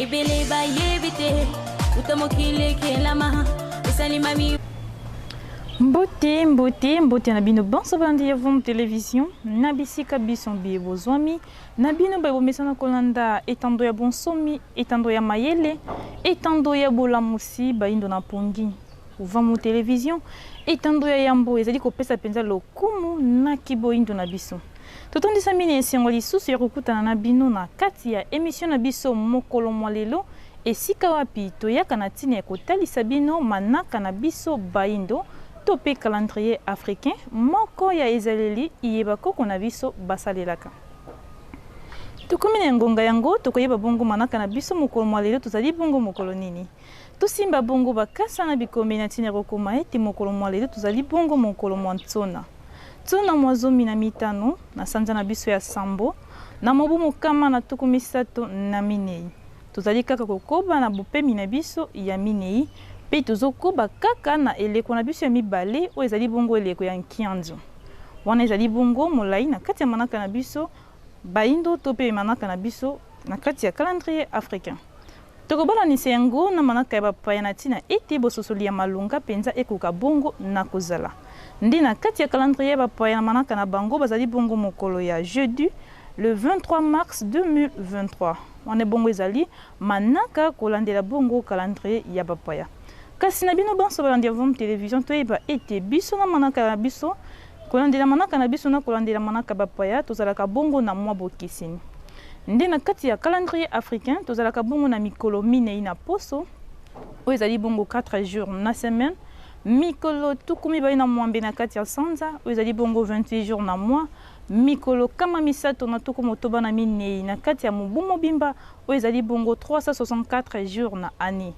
Ebele bayebi te uta mokili ekelama esalimami. Mbote, mbote, mbote na bino banso balandi ya Vom Television na bisika biso biye bozwami na bino baye bomesana kolanda etando ya bonsomi, etando ya mayele, etando ya bolamusi bayindo na pongi. Vom Television, etando ya yambo ezali kopesa mpenza lokumu na kiboyindo na biso. Totondisami na esengo lisusu ya kokutana na bino na kati ya emission na biso mokolo mwa lelo, esika wapi toyaka na ntina ya kotalisa bino manaka na biso bayindo to pe calendrier africain, moko ya ezaleli iye bakoko na biso basalelaka. Tokomi na ngonga yango, tokoyeba bongo manaka na biso mokolo mwa lelo tozali bongo mokolo nini. Tosimba bongo bakasa na bikomeli na ntina ya kokoma ete mokolo mwa lelo tozali bongo mokolo mwa nsona. Nsona mwa 15 na sanza na biso ya sambo, na mobu 134. Tozali kaka kokoba na bopemi na biso ya minei, mpe tozokoba kaka na eleko na biso ya mibale, oyo ezali bongo eleko ya nkianzo. Wana ezali bongo molai na kati ya manaka na biso baindo to mpe manaka na biso na kati ya calendrier africain. Tokobalanisa yango na manaka ya bapaya na ntina ete bososoli ya malonga mpenza ekoka bongo na kozala. Nde na kati ya calendrier ya bapaya na manaka na bango bazali bongo mokolo ya jeudi le 23 mars 2023. Wana bongo ezali manaka kolandela bongo calendrier ya bapaya. Kasi na bino banso balandi ya Vom Television, toyeba ete biso na manaka na biso, kolandela manaka na biso na kolandela manaka bapaya, tozalaka bongo na mwa bokeseni. Nde na kati ya calendrier africain, tozalaka bongo na mikolo minei na poso, oyo ezali bongo 4 jours na semaine, mikolo 28 na kati ya sanza, oyo ezali bongo 28 jours na mois, mikolo 364 na kati ya mobu mobimba, oyo ezali bongo 364 jours na année.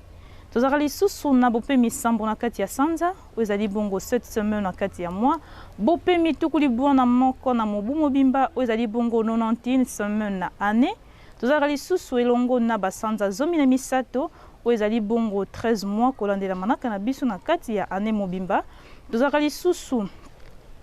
Tozalaka lisusu na bopemi sambo na kati ya sanza, oyo ezali bongo 7 semaines na kati ya mois, bopemi 91 na mobu mobimba, oyo ezali bongo 91 semaines na année. Tozalaka lisusu elongo na basanza 13, oyo ezali bongo 13 mois kolandela manaka na biso na kati ya année mobimba. Tozalaka lisusu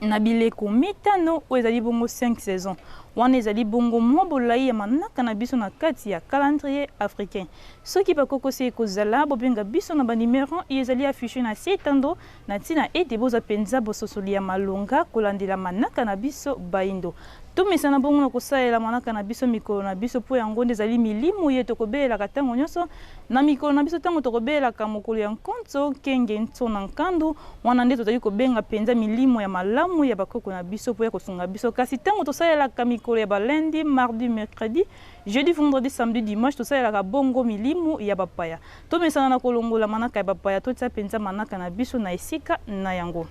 na bileko mitano, oyo ezali bongo 5 saisons. Wana ezali bongo mwa bolai ya manaka na biso na kati ya calendrier africain. Soki bakokosi ekozala, bobenga biso na ba numero oyo ezali affiche na se etando na ntina ete bozwa mpenza bososoli ya malonga kolandela manaka na biso baindo. Tomesana bongo na kosalela manaka na biso mikolo na biso, mpo yango nde ezali milimo ye tokobelelaka ntango nyonso na mikolo na biso. Ntango tokobelelaka mokolo ya nkonzo, nkenge, ntso na nkandu, wana nde tozali kobenga mpenza milimo ya malamu ya bakoko na biso mpo ya kosunga biso. Kasi ntango tosalelaka mikolo ya ba lundi, mardi, mercredi, jeudi, vendredi, samedi, dimanche, tosalelaka bongo milimo ya bapaya. Tomesana na kolongola manaka ya bapaya, totia mpenza manaka na biso na esika na yango.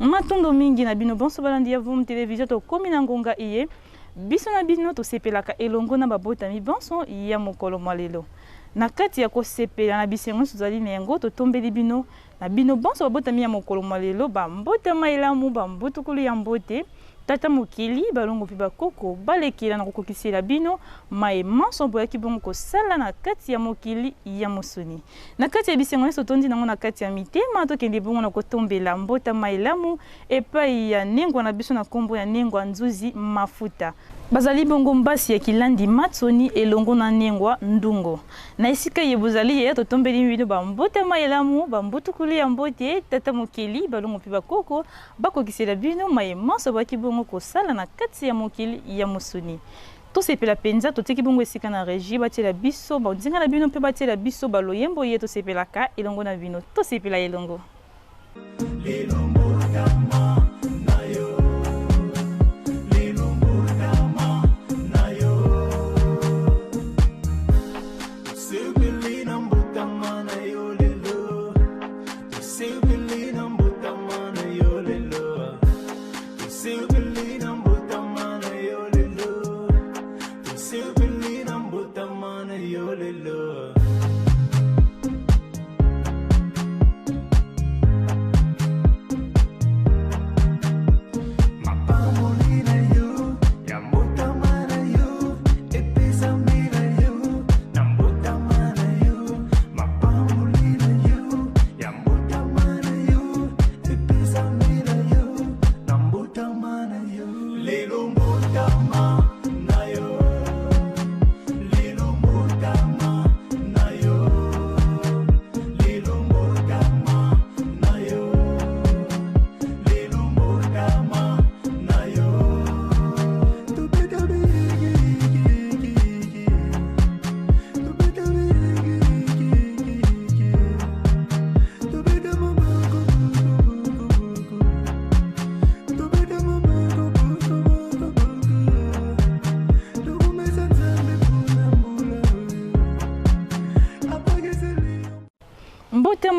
Matondo mingi na bino bonso balandi ya Vom Television. Tokomi na ngonga iye biso na bino tosepelaka elongo na babotami bonso ya mokolo mwa lelo. Na kati ya kosepela na bisengo nyonso tozali na yango, totombeli bino na bino bonso babotami ya mokolo mwa lelo bambotama elamu, bambutukulu ya mbote, tata mokili, balongo mpe bakoko balekela na kokokisela bino maye manso boyaki bongo kosala na kati ya mokili ya mosuni. Na kati ya bisengo nyonso tondi nango na kati ya mitema, tokende bongo na kotombela mbotama elamu epai ya nengwa na biso na nkombo ya Nengwa Nzuzi Mafuta. Bazali bongo mbasi ya Kilandi Matsoni elongo na Nengwa Ndungo. Na esika ye bozali ye, totombeli bino bambotama elamu, bambutukulu ya mbote, tata mokili, balongo mpe bakoko bakokisela bino maye manso baki bongo kosala na kati ya mokili ya mosuni. Tosepela mpenza, totiki bongo esika na regie batiela biso banzinga na bino mpe batiela biso baloyembo ye tosepelaka elongo na bino. Tosepela elongo.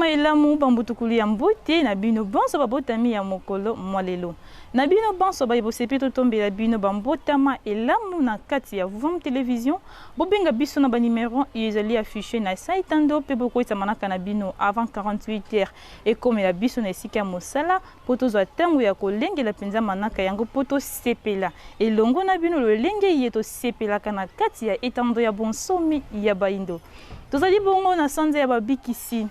Bambotama elamu, bambutukulu ya mbote na bino bonso babotami ya mokolo mwa lelo. Na bino banso baye bosepi totombela bino bambotama elamu na kati ya Vom Television. Bobenga biso na ba numero oyo ezali affiche na site ndo mpe bokoyisa manaka na bino avant 48 heures ekomela biso na esika ya mosala mpo tozwa ntango ya kolengela mpenza manaka yango mpo tosepela elongo na bino lolenge ye tosepelaka na kati ya etando ya bonsomi ya baindo. Tozali bongo na sanza ya babikisi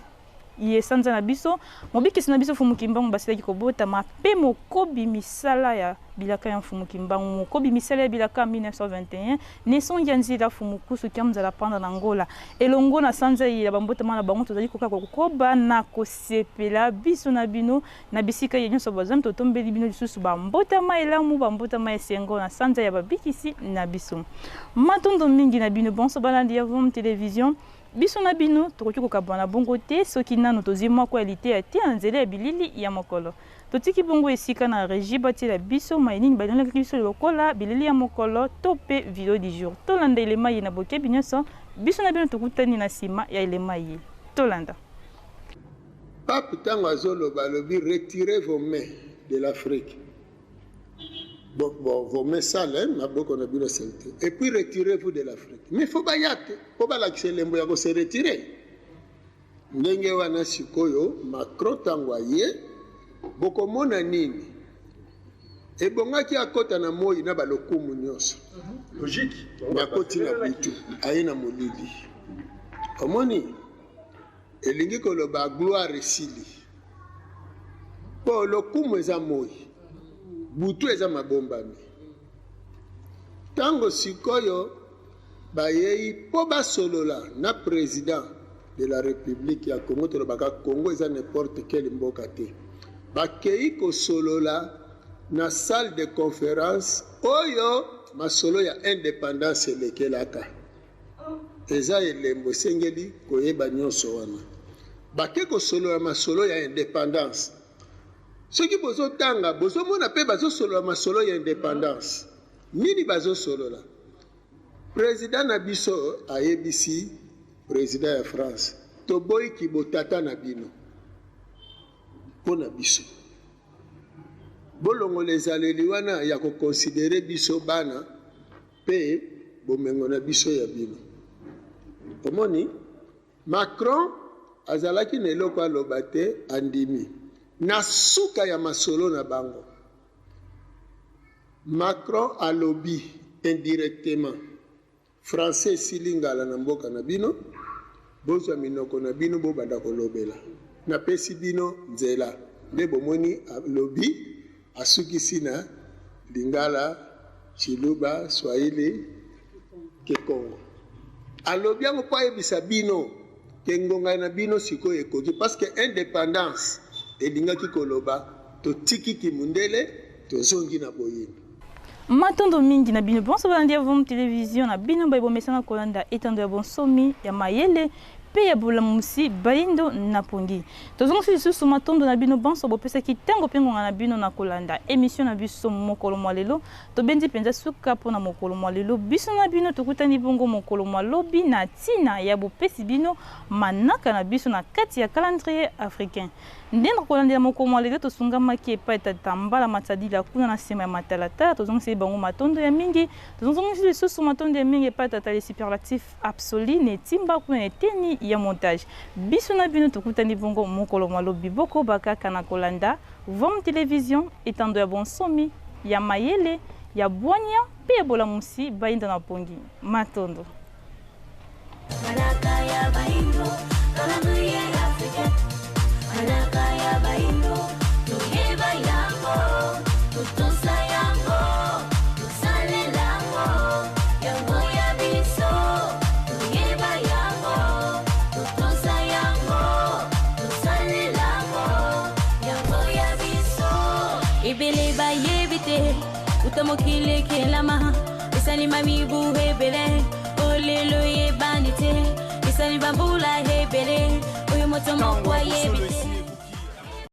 ye sanza na biso mobikisi na biso Mfumu Kimbangu basilaki kobotama mpe mokobi misala ya bilaka ya Mfumu Kimbangu, mokobi misala ya bilaka 1921 nesongi ya nzila Mfumu Kusu Kiamzala Panda na Ngola elongo na sanza ye ya bambotama na bango. Tozali koka kokoba na kosepela biso na bino na bisika ye nyonso bazwami. Totombeli bino lisusu bambotama elamu, bambotama esengo na sanza ya babikisi na biso. Matondo mingi na bino bonso balandi ya Vom Television. Biso na bino tokoki kokabwana bongo te soki nanu tozwi moko ya liteya te na nzela ya bilili ya mokolo. Totiki bongo esika na regie batiela biso maye nini balingaki biso lokola bilili ya mokolo to mpe video du jour. Tolanda elema ye na bokebi nyonso. Biso na bino tokutani na nsima ya elema ye. Tolanda. Pape ntango azoloba, alobi: "Retirez vos mains de l'Afrique." Bon, bon, vos mains sales, hein, maboko na bino saleté, et puis retirez-vous de l'Afrique. Mais faut baya te mpo balakisa elembo ya kose retirer ndenge wana. Sikoyo Macron ntango aye, bokomona nini? Ebongaki akɔta na moi na balokumu nyonso. Logique. Akoti na butu, aye na molili. Omoni, elingi koloba gloire esili, mpo lokumu eza moi, butu eza mabombami. Ntango sikoyo bayei mpo basolola na président de la République ya Congo, tolobaka Congo eza n'importe quel mboka te. Bakei kosolola na salle de conférence oyo masolo ya indépendance elekelaka. Eza elembo esengeli koyeba nyonso wana. Bake kosolola masolo ya indépendance. Soki bozotanga, bozomona mpe bazosolola masolo ya indépendance. Nini bazosolola? Président na biso ayebisi président ya France: "Toboyiki botata na bino mpo na biso. Bolongola ezaleli wana ya koconsidérer biso bana mpe bomengo na biso ya bino." Omoni, Macron azalaki na eloko aloba te, andimi. Na suka ya masolo na bango, Macron alobi indirectement: "Français esili ngala na mboka na bino, bozwa minoko na bino, bobanda kolobela. Napesi bino nzela." Nde bomoni alobi, asukisi na lingala, chiluba, swahili, kikongo. Alobi yango mpo ayebisa bino ke ngonga na bino sikoyo ekoki, parce que indépendance elingaki koloba totiki kimundele, tozongi na boyini. Matondo mingi na bino bonso balandi ya Vom Télévision, na bino bayebomesana kolanda etando ya bonsomi ya mayele mpe ya bolamusi bayindo na pongi. Tozongisi lisusu matondo na bino bonso bopesaki ntango mpe ngonga na bino na kolanda émission na biso mokolo mwa lelo. Tobendi mpenza suka mpona mokolo mwa lelo. Biso na bino tokutani bongo mokolo mwa lobi na ntina ya bopesi bino manaka na biso na kati ya calendrier africain. Nde na kolandela mokolo mwa lelo, tosungamaki epai tata Mbala Matadila kuna na nsima ya matalatala. Tozongiseli bango matondo ya mingi. Tozongisi lisusu matondo ya mingi epai tata le superlatif absolu na etimba kuna na eteni ya montage. Biso na bino tokutani bongo mokolo mwa lobi. Bokoba kaka na kolanda Vom Télévision, etando ya bonsomi ya mayele, ya bwanya mpe ya bolamusi bayinda na pongi. Matondo. Manaka ya baindo, calendrier africain. Manaka ya baindo, toyeba yango, totosa yango, tosalela yango, yango ya biso. Toyeba yango, totosa yango, tosalela yango, yango ya biso. Ebele bayebi te uta mokili ekelama, esalima mibu ebele, olelo eyebani te, esali bambula ebele oyo moto moko ayebi te.